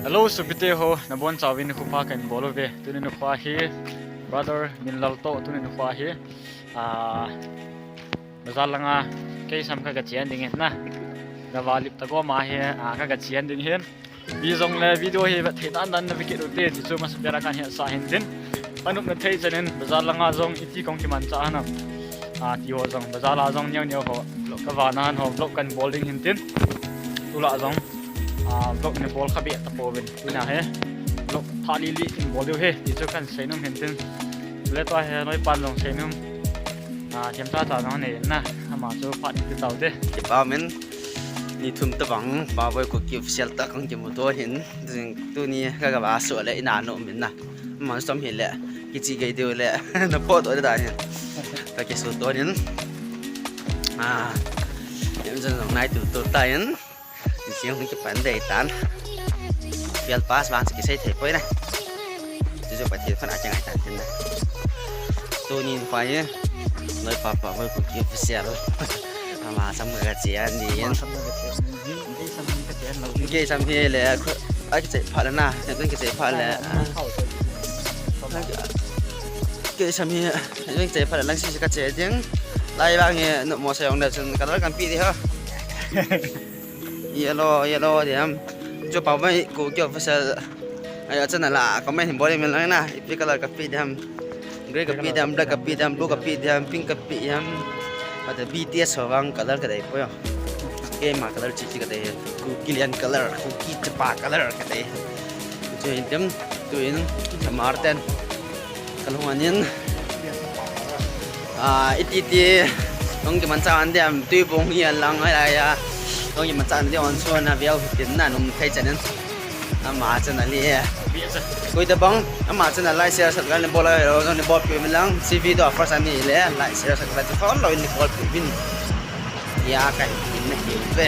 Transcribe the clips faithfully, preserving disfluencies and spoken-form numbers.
Hello, sopite ho, nabonchauvin nikho pha kahin bol uve. Tuni nikho hi, brother Minlal toh, tuni nikho hi, ah, bazar langa keisam kagachen ding ahin na. Gava lip tagom ahi, ah, kagachen ding ahin. Ipi jongle video hi vet thei dan dan na vet kit ute, ti chu masapen a kahin hetsah ahin tin. Panop na thei chan in, bazar langa jong iti kong kimanchah ham. Ah, ti ho jong, bazar la jong neo neo ho, vlog kavah na ho, vlog kahin bol ding ahin tin. Tulai jong, ah, vlog nei bol kha be tapouvin. Tuna hi, vlog thah lili in bol diu ahi, ti chu kahin seinom ahin tin. Chule tua hi, noi pan jong seinom. Ah, themcha cha jong anei in na, ama chu phat ti taute. Kipa umin, ni thum tabang, Paboi Kuki Official toh kahin kimuto ahin. Tuni kagava suh le ina nom in na. Ama chu chom hile, kiche gei diu le, na photo le dan ahin. Kakisuto in. Ah, em jan jong nai tutu tan. Niseh hung kipan dei tan. Bial pass vang chu kisei thei poi na. Chu chu Pathen khut a kingai tan tin na. Tuni nikho hi, noi Paboi Kuki Official. Ama sam kache ahin. Keisam hile, a kiche phat le na, kiche phat le. Keisam hi, kiche phat le lang sese kache ding. Lai vang hi, no mo sa jong le chun, color kahin pe ding ho. Yellow, yellow ding ham. Chu Paboi Kuki Official. Ai, achana la, comment hin bol in lang na. Ipi color kape ding ham. Grey kape ding ham, black kape ding ham, blue kape ding ham, pink kape ding ham. Ate B T S ho vang color kadei poi. Keima color chi chi kadei. Kuki lian color, Kuki chapa color kadei. Chu hin tem, tu in, Martin. Kalung anin. Ah, iti ti, hung kimanchah un ding ham, Tuibong hi alang ahi lai a. Hung kimanchah un ding ham, so na view fifteen na nung thei chan in. Ama channel hi. Koi tabang, ama channel like, share, subscribe nei bol a, nei bolpeh uvin lang. Hiche video a first time nile, like, share, subscribe, follow in nei bolpeh uvin. Ya, kahin na hi ve.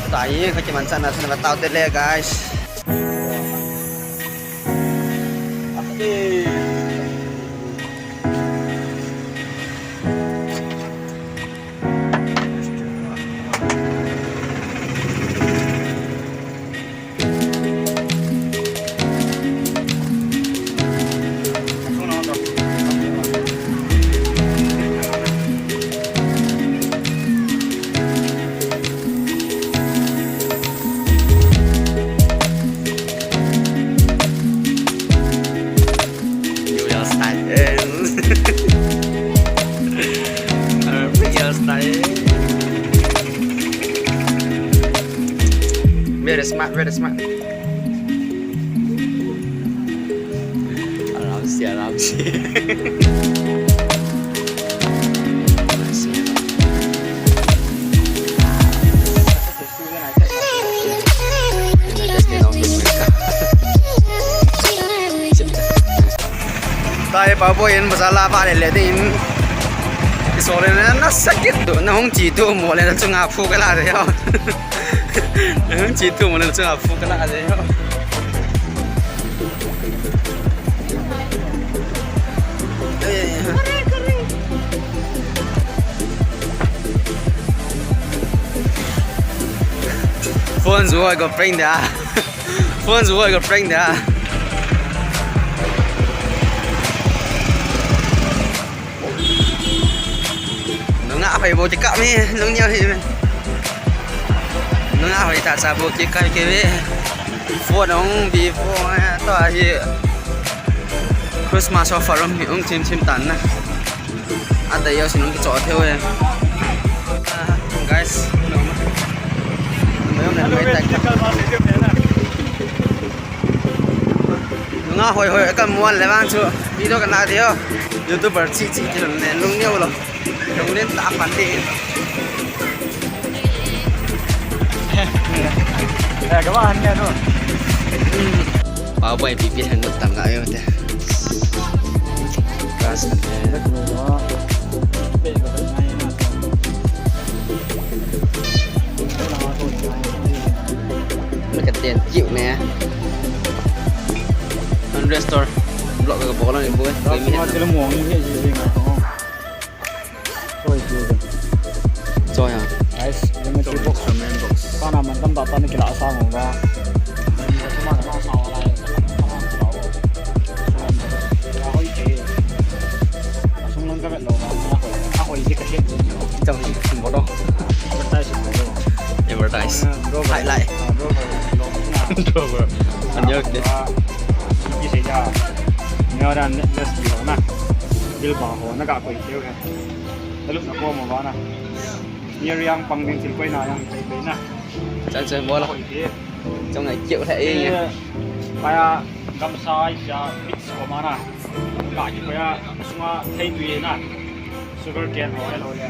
Tua hi, kakimanchah na channel va tao te le, guys. New York style. New York style. Very smart, very smart. आराम से, आराम से। Tua hi Paboi in bazar la vale le ding in. Kisol le na sakit tu, na hung chi tu mo le na chunga phu kala de ho. Na hung chi tu mo le na chunga phu kala de ho. Phone zu hoi ko prank da. Phone zu hoi ko prank da. Nunga hoi bou kikap mi, nung niam hi mi. Nunga hoi tahtah bou kikap kei mi. Phone ong bi phone, eh, tua hi Christmas offer ong, ong thim thim tan na. Adei jouse nung kichoh thei uve. Ah, guys, nung. Nung hoi hoi, kamu le vang chu. Video kana thei ho. YouTuber chi chi kilou le, nung neo lou. Nung len ta pan de. Eh, kaba han ne no. Paboi pipi han tam na yo te. Kas. Look at that, cute man. Hundred store. Block ka bol ni boy. Koi mi. Choi ha. Guys, yung choi box. Instrument box. Sana man tam ta ta ni kila sa mo ba. Anyo ke. Ki se ja. Nyo dan les ki na. Bil ba ho na ka koi teu he. Talu na ko mo ba na. Ni riang pang ding thil koi na yang koi na. Chan chan mo la. Koi te. Chong ai kiu le e. Kaya gamsa ja mix ko ma na. Ka ki kaya sunga thei tui na. Sugar cane ho lo le.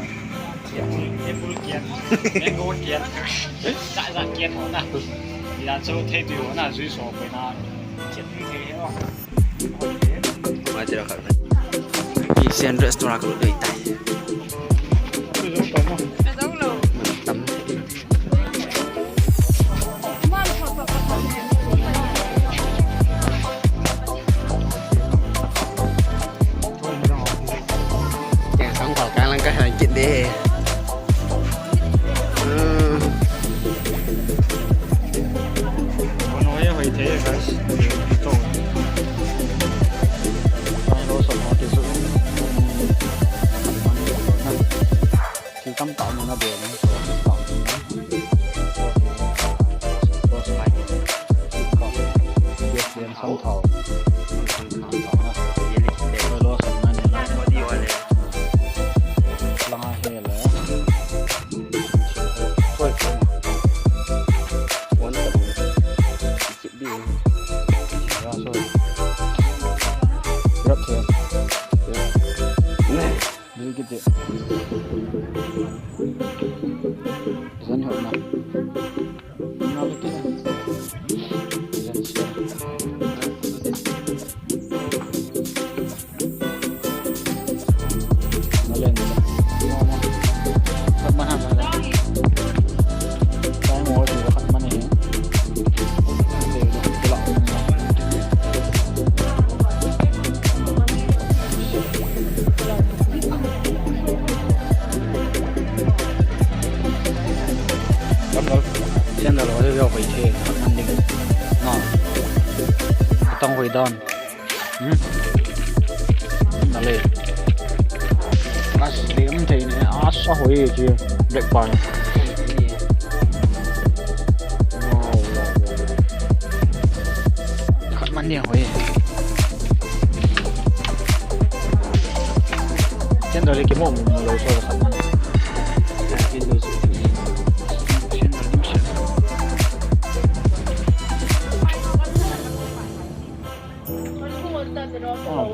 Apple kian, mango kian, za za kian ho na. Ila cho thei tu ho na, zui so pe na. Kian ni thei ho. Ma tira khat na. Asian restaurant ko dei tai. Tam. Keng sang phal kang lang ka han kit de. Hmm. Bono ye hoi the, guys. To. Lo so mo ti su. Thil tamtah mun a be nang so, tamtah mun a. Yes, yes, sam thau. Sam thau na. Koi lo sam na ni na. Lang a he le. Koi, koi. Wan ta. Chip di. Ya, so. Rap the. Ya. Very good. Zan hot na. Na le ke. Zan siya. Na le, na le. Hot man ha, na le. Time over, hot man he. Sandal ho, hoi the, man ding. Na. Tang hoi dan. Hmm. Na le. As le, um, thei ne. As a hoi ji. Black bar. Wow, wow, wow. Khat man ni hoi. Chen do le ki mo mo lo so khat man. Chen do lim chen. Oh,